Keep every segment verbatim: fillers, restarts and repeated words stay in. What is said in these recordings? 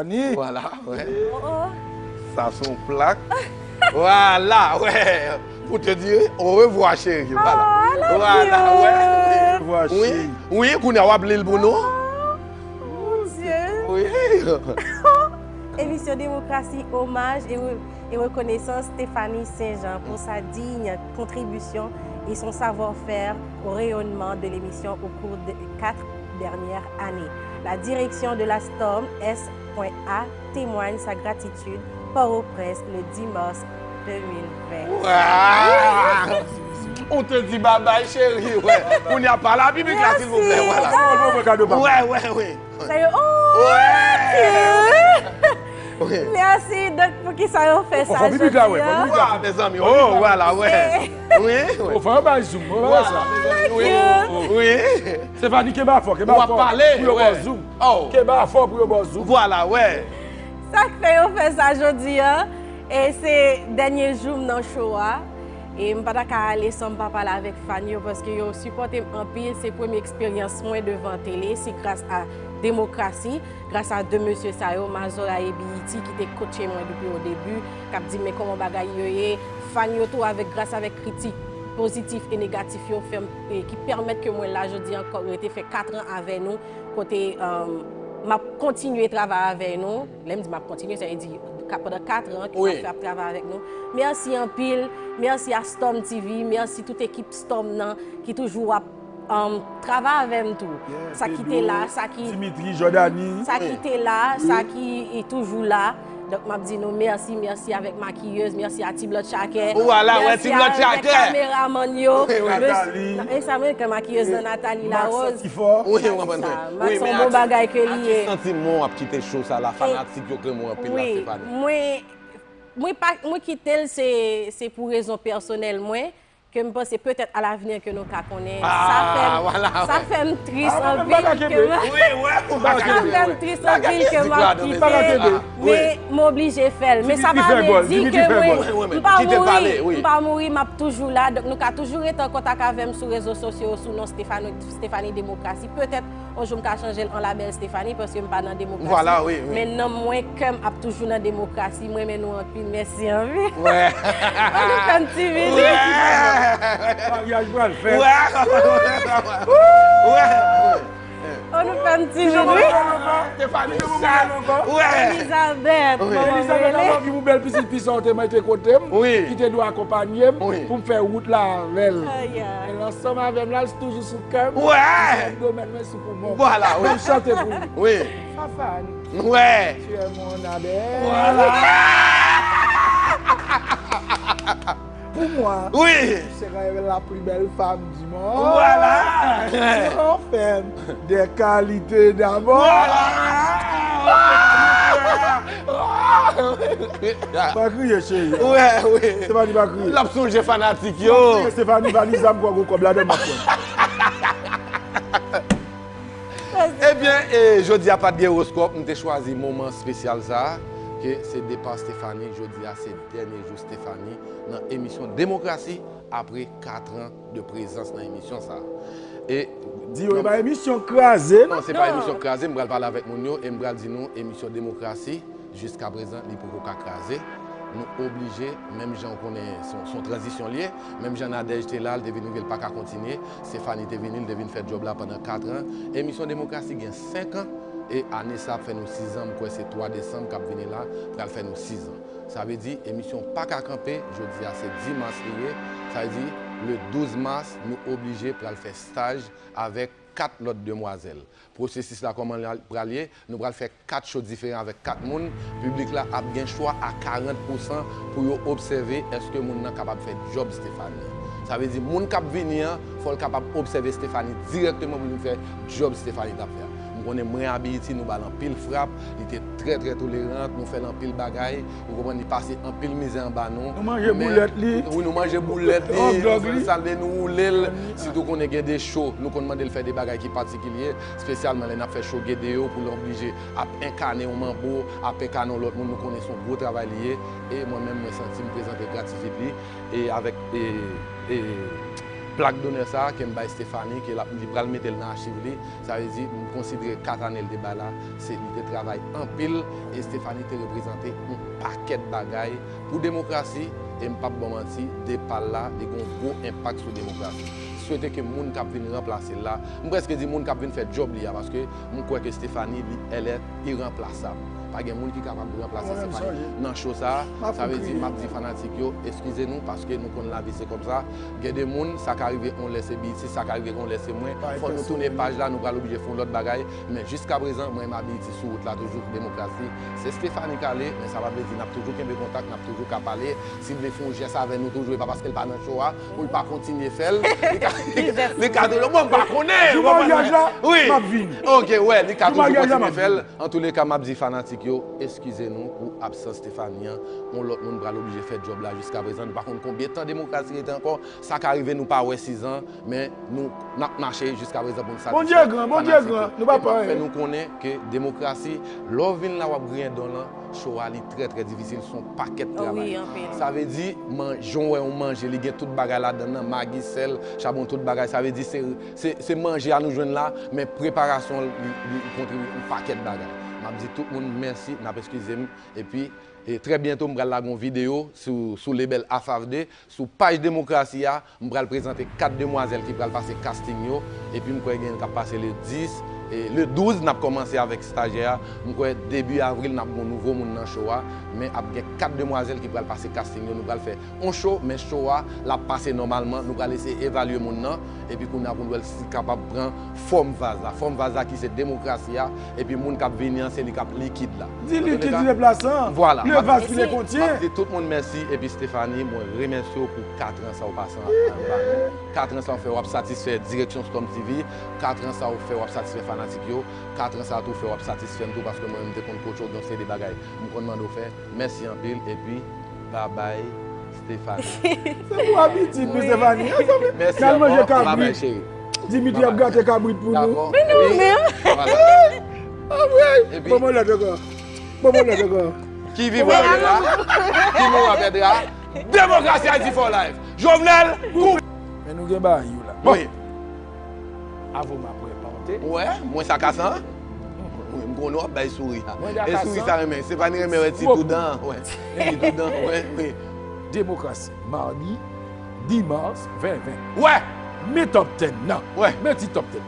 Vwala, wè. Oh, oh. Sa se yon plak. Vwala, wè. Pou te di orevwa, cheri. Vwala. Oh, I love you. Vwala, wè. Orevwa, cheri. Wi, wi, kounye a w ap li l pou nou. Oh, mon Dieu. Wi. Émission Démocratie, hommage et re- et reconnaissance Stéphanie Saint-Jean pour sa digne contribution et son savoir-faire au rayonnement de l'émission au cours des quatre dernières années. La direction de la Storm S point A témoigne sa gratitude. Port-au-Prince, le dix mars deux mille vingt. Waw! Ou te di babay, cheri, wè. Kounye a pale a piblik la, silvouplè. Vwala. Mèsi. Wè, wè, wè. Sa yo, oh, Dieu! Wi. Mèsi. Donk, poukisa yo fè sa jodi a? Wa, mezanmi, oh, vwala, wè. Wi, wi. Ou fè yon bay zoom, ou wè sa? Wi, wi. Stéphanie, kenbe afò, kenbe afò. W ap pale, pou yo ba w zoom. Oh. Kenbe afò pou yo ba w zoom. Vwala, wè. Sa k fè yo fè sa jodi a, e se dènye jou m nan show a. E m pa ta ka ale san m pa pale avèk fan yo, paske yo sipòte m anpil. Se premye eksperyans mwen devan tele, se gras a Demokrasi, gras a de mesye sa yo, Mazora e B E T, ki te kotche mwen depi o debi, k ap di m men kòman bagay yo ye. Fan yo tou, avèk, gras avèk kritik pozitif e negatif yo, fè m, e ki pèmèt ke mwen la jodi ankò, rete fè kat an avè nou, kote, um, m ap kontinye travay avè nou. Lè m di m ap kontinye, sa vle di ka pandan kat an ke m ap fè ap travay avèk nou. Mèsi anpil, mèsi a Storm T V, mèsi tout ekip Storm nan ki toujou ap, um, travay avè m tou. Sa ki te la, sa ki Dimitri, Jordani, sa ki te la, sa ki e toujou la. Donk, m ap di nou mèsi, mèsi avèk makiyez, mèsi a Ti Blan Chakè, mèsi avèk kameramann yo. Wi, wi. Nathalie. E sa menm ke makiyez nan Nathalie Larose. Wi, wi, wi. Max, se yon bon bagay ke li ye. Atis Santi m, w ap kite show sa la, fanatik yo renmen w anpil la, Stéphanie. Mwen, mwen pa, mwen kite l, se, se pou rezon pèsonèl mwen, ke m panse petèt a lavenir ke nou ka konnen. Sa fè m, sa fè m tris anpil ke m, sa fè m tris anpil ke m ap kite. Men m oblije fè l. Men sa pa vle di ke mwen, m pa mouri, m pa mouri, m ap toujou la. Donk, nou ka toujou rete an kontak avè m sou rezo sosyo, sou non Stéphanie, Stéphanie Demokrasi. Petèt, yon jou m ka chanje l an Labèl Stéphanie, paske m pa nan demokrasi. Vwala, wi, wi. Men nanm mwen, kè m ap toujou nan demokrasi. M renmen nou anpil. Mèsi anpil. Wè. An nou fè m ti vini. Wè. Maryaj pral fèt. Wè. Wè. An nou fè m ti vini. Stéphanie. Wè. Elizabeth. Wi. Elizabeth, I love you pou bèl pitit fi sa w te mete kote m. Wi. Ki te dwe akonpanye m pou m fè wout la avè l. Wi. Men l ansanm avè m la, l toujou sou kè m. Wè. Domèn mwen sou poumon. Vwala, wi. Mwen chante pou li. Wi. Fafane. Wè. Tu es mon Adèle. Vwala. Pour moi, wi, tu seras la plus belle femme du monde. Vwala. Tu renfermes des qualités d'amour. Vwala. Pa kriye, cheri. Wè, wi. Se pa di pa kriye. L ap sonje fanatik yo. Pa kriye, Stéphanie, valiz la, m kwè gon kòb ladan l, m ap pran. Ebyen, e, jodi a pa t gen oroskòp, m te chwazi moman espesyal sa a, ke se depa Stéphanie, jodi a se dènye jou Stéphanie nan emisyon Demokrasi apre kat an de prezans nan emisyon sa a. E di yo, e pa emisyon kraze, non? Non, se pa emisyon kraze, m pral pale avèk moun yo e m pral di nou emisyon Demokrasi, jiskaprezan, li poko ka kraze. Nou oblije, menm jan w konnen, se yon, se yon tranzisyon li ye, menm jan Nadège te la, l te vin rive, l pa ka kontinye, Stéphanie te vini, l te vin fè djòb la pandan kat an. Emisyon Demokrasi gen senk an, e ane sa ap fè nou sis an, m kwè se twa desanm k ap vini la, pral fè nou sis an. Sa vle di, emisyon pa ka kanpe, jodi a se dis mas li ye, sa vle di, le douz mas, nou oblije pral fè staj avèk kat lòt demwazèl. Pwosesis la, kòman l pral ye? Nou pral fè kat show diferan avèk kat moun. Piblik la ap gen chwa a karant pousan pou yo obsève èske moun nan kapab fè djòb Stéphanie. Sa vle di, moun k ap vini an, fò l kapab obsève Stéphanie dirèkteman pou l vin fè djòb Stéphanie t ap fè a. M konnen mwen, Ability, nou ba l anpil frap, li te trè, trè toleran, nou fè l anpil bagay, ou konprann, li pase anpil mizè anba nou. Nou manje boulèt li. Wi, nou manje boulèt li, nou fè l salde, nou woule l. Sitou konnen gen de show, nou konn mande l fè de bagay ki patikilye, espesyalman lè n ap fè show Gedeo, pou l oblije ap enkane yon manbo, ap enkane yon lòt moun, nou konnen se yon gwo travay li ye. E mwen menm, mwen santi m prezante gratifit li, e avèk, e, e, Plak donè sa a ke m bay Stephanie, ke l ap, li pral mete l nan achiv li, sa vle di, m konsidere kat ane l te bay la, se, li te travay anpil, e Stephanie te reprezante yon pakèt bagay pou demokrasi, e m p ap ba w manti, depa l la, li gen yon gwo enpak sou demokrasi. Swete ke moun k ap vin ranplase l la, m prèske di moun k ap vin fè djòb li a, paske m kwè ke Stephanie, li, elle est irremplaçable. Pa gen moun ki kapab ranplase Stephanie nan show sa a. Sa vle di, m ap di fanatik yo, eskize nou, paske nou konn lavi se kòmsa. Gen de moun, sa ka rive yon lè se B E T, sa ka rive yon lè se mwen. Fò nou tounen paj la, nou pral oblije fè yon lòt bagay. Men jiskaprezan, mwen m abiti sou wout la toujou pou demokrasi. Se Stephanie k ale, men sa pa vle di n ap toujou kenbe kontak, n ap toujou ka pale. Si l vle fè yon jès avè nou toujou, e pa paske l pa nan show a, pou l pa kontinye fè l. Li ka, li ka, li ka toujou, bon, m pa konnen. Jou maryaj la, m ap vini. Ok, wè, li ka toujou kontinye fè l. Antouleka, m ap di fanatik yo, eskize nou pou absans Stephanie an. Yon lòt moun pral oblije fè djòb la jiskaprezan. Nou pa konn konbyen tan demokrasi rete ankò. Sa ka rive nou pa wè sizan, men nou, n ap mache jiskaprezan pou n satisfè fanatik yo. Bondye gran, Bondye gran, nou pa pè anyen. E m ap fè nou konnen ke demokrasi, lè w vin la w ap griyen dan w lan, show a li trè, trè difisil, se yon pakèt travay. Wi, anpil. Sa vle di, man-, jan w wè yon manje, li gen tout bagay ladan l, magi, sèl, chabon, tout bagay. Sa vle di, se, se, se manje a nou jwenn la, men preparasyon li, li kontribye yon pakèt bagay. M ap di tout moun mèsi, n ap eskize m, epi, e trè byento, m pral lage yon videyo sou, sou label Afavde, sou paj Demokrasi a, m pral prezante kat demwazèl ki pral pase casting yo, epi m kwè gen youn k ap pase le dis, e le douz, n ap kòmanse avèk stajyè a. M kwè debi avril, n ap gen yon nouvo moun nan show a, men ap gen kat demwazèl ki pral pase casting yo. Nou pral fè yon show, men show a, l ap pase nòmalman. Nou pral eseye evalye moun nan, epi kounye a pou n wè l si l kapab pran fòm vaz la. Fòm vaz la ki se demokrasi a, epi moun k ap vini an, se li k ap likid la. Di likid, di deplasan. Vwala. Le vaz ki le kontyen. M ap di tout moun mèsi, epi Stephanie, mwen remèsye w pou katran sa w pase anba nou. Katran sa w fè, w ap satisfè direksyon Storm T V. Katran sa w fè, w ap satisfè fanatik yo. Katran sa tou fè, w ap satisfè m tou, paske mwen menm m te konn koche w gen yon seri de bagay m konn mande w fè. Mèsi anpil, epi babay, Stephanie. Se pou abitid nou, Stephanie. Mèsi ankò, babay, cheri. Dimitri ap gate kabrit pou nou. Dakò. Men nou menm. Epi, bon, bon, lòt ankò. Bon, bon, lòt ankò. Ki viv wè la? Ki mò wè pèdra? Demokrasi Ayiti for life. Jovenel, kou. Men nou gen bagay yo la. Bon. Wi. Avè w m ap repòte. Wè, mwen sa kasan. Wi, m konnen w ap bay souri a. E souri sa renmen. Stephanie renmen wè ti tou dan. Wè. Ti tou dan. Wè, wi. Demokrasi. Madi dis mas ven ven. Wè. Men top ten nan. Wè. Men ti top ten.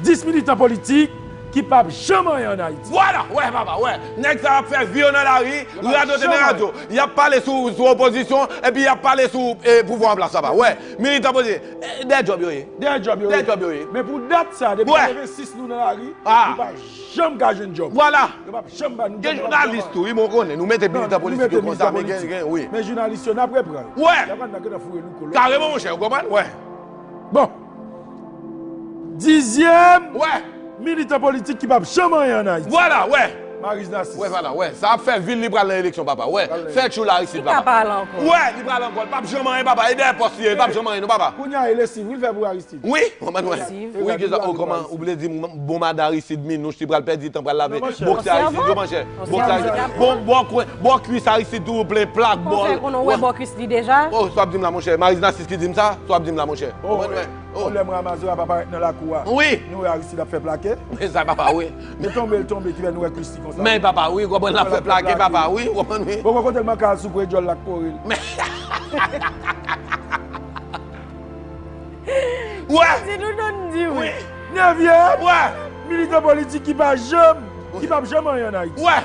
Dis militan politik ki p ap janm anyen ann Ayiti. Vwala, wè, papa, wè. Nèg sa ap fè vi yo nan lari, radote nan radyo. Y ap pale sou, sou opozisyon, epi y ap pale sou, e, pouvwa an plas, papa. Wè, militan politik, e, dèyè djòb yo ye. Dèyè djòb yo ye. Dèyè djòb yo ye. Men pou dat sa, depi katrevensis nou nan lari, nou pa janm ka jwenn djòb. Vwala. Yo p ap janm ba nou djòb. Gen jounalis tou, wi, mwen konnen. Nou mete militan politik yo konsa, men gen, gen, wi. Men jounalis yo, n ap reprann. Wè. Y ap ann nan foure nou kolo. Kareman, monchè, ou konprann? Wè. Bon. Dizyèm militan politik ki p ap janm anyen ann Ayiti. Vwala, wè. Mariz Nasis. Wè, vwala, wè. Sa ap fè vil li pral nan eleksyon, papa. Wè. Fè tchoul Aristide, papa. Li ka pale ankò. Wè, li pral ankò. Li p ap janm anyen, papa. E dèyè pòs li ye, li p ap janm anyen, non, papa. Kounye a, e lesiv, wi, l fè pou Aristide. Wi, mwen, wè. Wi, gen sa, o, kòman, ou vle di m, bon madan Aristide, Minouch, li pral pèdi tan, pral lave. Bòksè Aristide, yo, monchè. Bòksè Aristide. Bon, bon, bon kwis Aristide, tou plen plak, bòl. Ou wè bò kwis li deja? O, sa w ap di m la, monchè. Mariz Nasis ki di m sa? Sa w ap di m la, monchè. O, wè. O, lè m ranmase w ap parèt nan lakou a. Wi. Nou wè Aristide ap fè plake. Men sa, papa, wi. Men tonbe l tonbe ki fè nou wè kwis li konsa. Men, papa, wi, konprann l ap fè plake, papa, wi, konprann, wi. Bon, kote l manke al sou kwe djòl la k kore l. Men. Wè. Di nou non di wi. Nevyèm. Wè. Militan politik ki pa janm, ki p ap janm anyen ann Ayiti. Wè.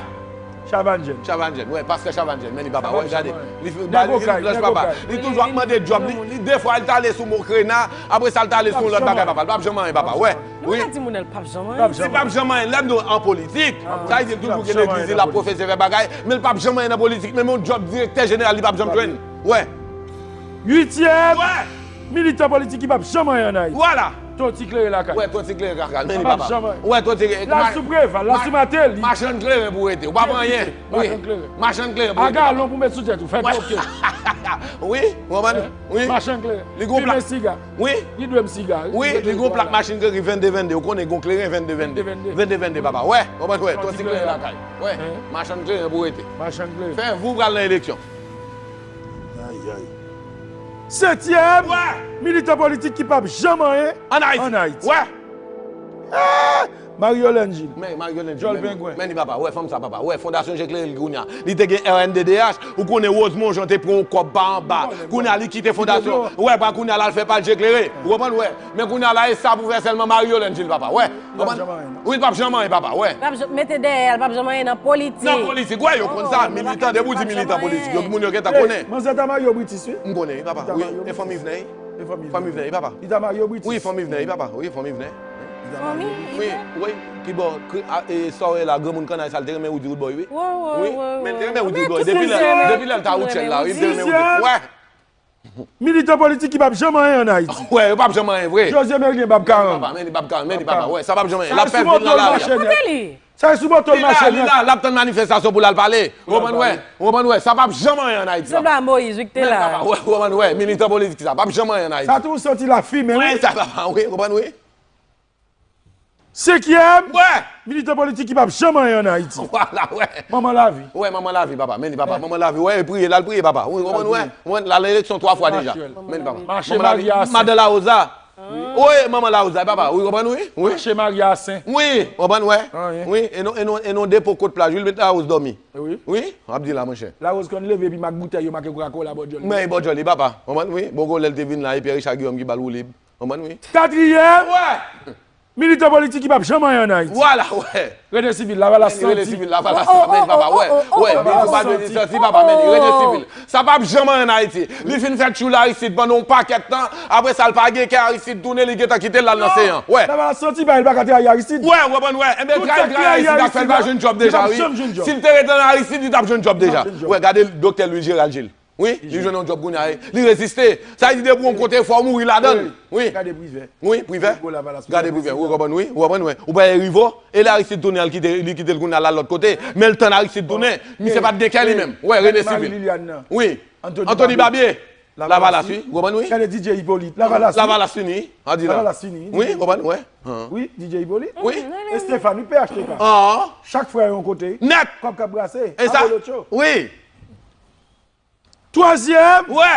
Chavannes Jeune. Chavannes Jeune, wè, pastè Chavannes Jeune, men li papa, wè, gade. Li, li, li blanch, papa. Li toujou ap mande djòb, li, li de fwa, li t ale sou Mokrena, apre sa, li t ale sou yon lòt bagay, papa. Li p ap janm anyen, papa, wè. Wi. Li p ap janm anyen. Li p ap janm anyen. Lè m di w an politik, sa vle di l toujou gen legliz li, l ap pwofese fè bagay, men li p ap janm anyen nan politik, menm yon djòb direktè jeneral, li p ap janm jwenn. Wè. Uityèm. Wè. Militan politik ki p ap janm anyen ann Ayiti. Vwala. Ton Ti Kleren lakay. Wè, Ton Ti Kleren lakay. Men li papa. L ap janm anyen. Wè, Ton Ti Kleren. L al sou Preval, l al sou Martelly. Machann kleren pou rete. Ou pa pran anyen. Wi. Machann kleren. Machann kleren pou rete. A galon pou met sou tèt ou. Fè koke. Wi, ou konprann? Wi. Machann kleren. Li gon plak. Fimen siga. Wi. Li dwe m siga, wi. Wi, li gon plak machin ki ekri vennde vennde. Ou konnen gon kleren vennde vennde. Vennde vennde, papa. Wè, ou konprann? Wè, Ton Ti Kleren lakay. Wè. Machann kleren pou rete. Machann kleren. Fè vou pral nan eleksyon. Ayayay. Setyèm, wè, militan politik ki p ap janm anyen ann Ayiti. Ann Ayiti. Wè. Eh, Marie Yolène Gilles. Men Marie Yolène Gilles, djòl pengwen. Men li papa, wè fanm sa papa, wè Fondasyon Je Klere li kounye a. Li te gen R N D D H, ou konnen Rosemond Jean te pran yon kòb pa anba. Kounye a li kite fondasyon. Wè, pa kounye a l al fè pa l Je Klere. Ou konprann, wè. Men kounye a la, e sa pou fè sèlman Marie Yolène Gilles papa, wè. Wi, l p ap janm anyen, papa, wè. L ap jan-, mete dèyè, l p ap janm anyen nan politik. Nan politik, wè, yo konn sa, militan, depi w di militan politik, yo, moun yo gentan konnen. Manzè ta marye Britis, wi. M konnen, wi, papa, wi, e fanmi vnen, wi. Fanmi vnen, wi, papa. Li ta marye Britis. Wi, fanmi vnen, wi, papa, wi, fanmi vnen. Fanmi, wi, wi, ki bò, sòrè la, granmoun kannay sa, l te renmen Roody Roodboy, wi. Wi, men l te renmen Roody Roodboy, depi lè, depi lè l ta Routchèl la, wi, l te renmen Roody, wè. Militan politik ki p ap janm anyen ann Ayiti. Wè, yo p ap janm anyen vre. José Merlien Bab Karann. Papa, men li Bab Karann, men li papa. Wè, sa p ap janm anyen. L ap fè vil nan lari a. Kote li? Sa e sou moto l mache nèt. Li la, l ap tann manifestasyon pou l al pale. Ou konprann, wè? Ou konprann, wè? Sa p ap janm anyen ann Ayiti. Sanble a Moyiz, wi, ki te la. Wè, ou konprann, wè? Militan politik sa p ap janm anyen ann Ayiti. Sa tou ou santi la fimen, wi. Wè, sa papa, wi, ou konprann, wi. Senkyèm, wè, militan politik ki p ap janm anyen ann Ayiti. Vwala, wè. Manman lavi. Wè, manman lavi, papa. Men li, papa. Manman lavi, wè, e priye, l al priye, papa. Wi, konprann, wè. Konprann, l al eleksyon twa fwa deja. Men li, papa. Madan Lawoza. Wi, manman Lawoza, papa. Wi, konprann, wi. Wi. Mache Maria Sen. Wi, konprann, wè. Wi, e non, e non, e non depo kot plaj, wi, l met Lawoz dòmi. Wi. Wi, w ap di la, monchè. Lawoz konn leve, epi mak boutèy yo make Coca-Cola bò djòl li. Men bò djòl li, papa. Konprann, wi. Bòkò lè l te vin la, e Pierre Richard Guillaume ki ba l woulib. Konprann, wi. Katriyèm, wè, militan politik ki p ap janm anyen ann Ayiti. Vwala, wè. Rene Sivil, Lavalas santi. Rene Sivil, Lavalas, men papa, wè. Wè, men ou pa dwe di santi, papa, men Rene Sivil. Sa p ap janm anyen ann Ayiti. Li fin fè tchoul Aristide pandan yon pakèt tan, apre sa, l pa gen kè Aristide tounen, li gentan kite l al nan Seyan. Wè. Lavalas santi, pa, li pa ka trayi Aristide. Wè, ou konprann, wè. Enben, trayi, trayi Aristide ak fè l pa jwenn djòb deja, wi. Si l te rete nan Aristide, li t ap jwenn djòb deja. Wè, gade doktè Louis Gérald Gilles. Wi, li jwenn yon djòb kounye a, e li reziste. Sa vle di depi w yon kote, fò w mouri ladan l. Wi. Gade Privè. Wi, Privè. Gade Privè, ou konprann, wi, ou konprann, wi. Ou pa wè Rivo, e lè Aristide tounen, li kite, li kite l kounye a, l al lòt kote. Men l tann Aristide tounen, misye pa t gen kè li menm. Wè, Rene Sivil. Wi. Anthony Babie. Lavalas, wi, ou konprann, wi. Gade D J Hyppolite. Lavalas, wi. Lavalas fini, an di la. Lavalas fini, wi. Wi, ou konprann, wè. Wi, D J Hyppolite. Wi. E Stéphane, wi, P H T K. Chak frè yon kote. Nèt. Kòb k ap brase. E sa? Wi. Twazyèm, wè,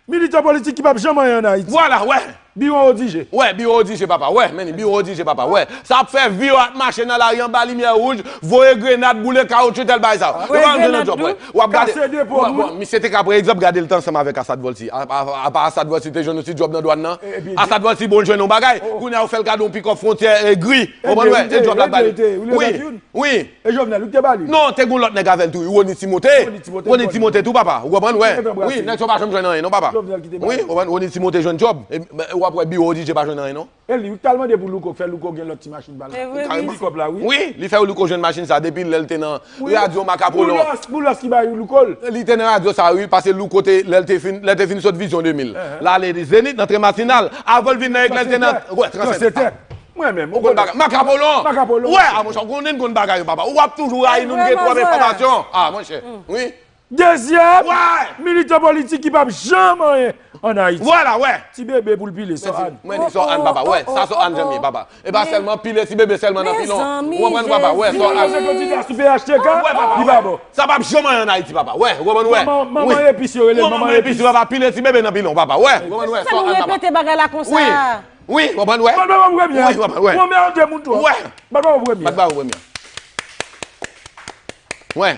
militan politik ki p ap janm anyen ann Ayiti. Vwala, wè. Biwo Odigé. Wè, Biwo Odigé, papa, wè, men Biwo Odigé, papa, wè. Sa ap fè vi yo ap mache nan lari anba limyè wouj, voye grenad, boule kawotchou, tèl bagay sa yo. Yo pa janm jwenn djòb, wè. W ap gade. Kase depo moun. Bon, misye te ka pran egzanp, gade l te ansanm avèk Assad Volcy. A, a, apa Assad Volcy te jwenn yon ti djòb nan dwàn nan? Assad Volcy bon jwenn yon bagay. Kounye a yo fè l gade yon pikòp fwontyè, e, gri. Ou konprann, wè, e djòb la ba li. Wi. Wi. E Jovenel, ou ki te ba li? Non, te gon lòt nèg avè l tou, wi, Rony Timothé. Rony Timothé tou, papa. Ou konprann, wè. Wi, nèg sa yo pa janm jwenn anyen, non, papa. Wi, ou konprann, Rony Timothé jwenn djòb. E, w ap wè Biwo Odigé pa jwenn anyen, non. E li, ou t al mande pou Louko, fè Louko gen lòt ti machin pa l. Wi, li fè Louko jwenn machin sa depi lè l te nan radyo Makapolon. Boulos, Boulos ki bay Louko l. Li te nan radyo sa, wi, paske Louko te, lè l te fin, lè l te fin sot Vizyon de mil. L ale Zenith, nan tren matinal. Avan l vin nan Eklè, l te nan, wè, Transetè. Mwen menm, ou konn bagay. Makapolon. Makapolon. Wè, a, monchè, ou konnen n konn bagay yo, papa. Ou ap toujou rayi nou, nou gen twòp enfòmasyon. A, monchè. Wi. Dezyèm, militan politik ki p ap janm anyen ann Ayiti. Vwala, wè. Ti bebe pou l pile, Sò Ann. Mwen di Sò Ann, papa, wè. Sa Sò Ann janm ye, papa. E pa sèlman pile ti bebe sèlman nan pilon. Ou konprann, papa, wè, Sò Ann. Li pa kandida sou P H T K, li pa bon. Sa p ap janm anyen ann Ayiti, papa, wè. Ou konprann, wè. Manman epis yo rele l, manman epis, papa, pile ti bebe nan pilon, papa, wè. Ou konprann, wè. Sò Ann, papa. Wi. Wi, w konprann, wè? Bat bravo pou Premye. Wi, w konprann, wè? Premye an de moun twò. Wè. Bat bravo pou Premye. Bat bravo pou Premye. Wè.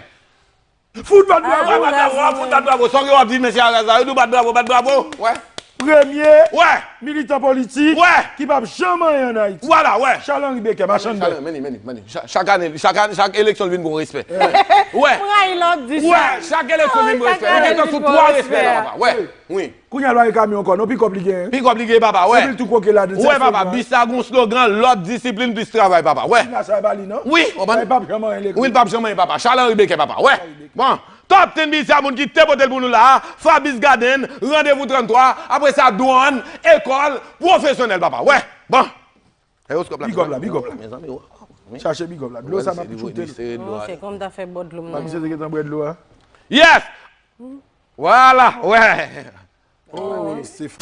Fout bat bravo. Wè, bat bravo, fout bat bravo. Sògè w ap di mesye Araz la, yo di w bat bravo, bat bravo. Wè. Premye. Wè. Militan politik. Wè. Ki p ap janm anyen ann Ayiti. Vwala, wè. Charles Henri Becker, machann bèf. Meni, meni, meni. Cha-, chak ane, chak ane, chak eleksyon, l vin gon respè. Wè. M rayi lè w ap di sa. Wè, chak eleksyon, l vin gon respè. Li gentan sou twa respè la, papa. Wè. Wi. Kounye a l pa gen kamyon ankò, non, pikòp li genyen. Pikòp li genyen, papa, wè. Epi l tou koke ladan l. Wè, papa, bis la gon slogan, lòd, disiplin, plis travay, papa, wè. Wi, l p ap janm anyen, l p ap janm anyen, papa. Charles Henri Becker, papa, wè. Bon, Top Ten Bis a moun ki te pote l pou nou la a, Fabrice Gaden, Randevou tranntwa, apre sa, Dwàn, Ekòl Pwofesyonèl, papa, wè. Bon. Big up la, big up la. Mezanmi, wè. Chache big up la. Dlo sa m ap choute l. Non, se kòm ta fè bò dlo m nan. Misye te gentan bwè dlo a. Yes! Vwala, wè. Oh, se f-,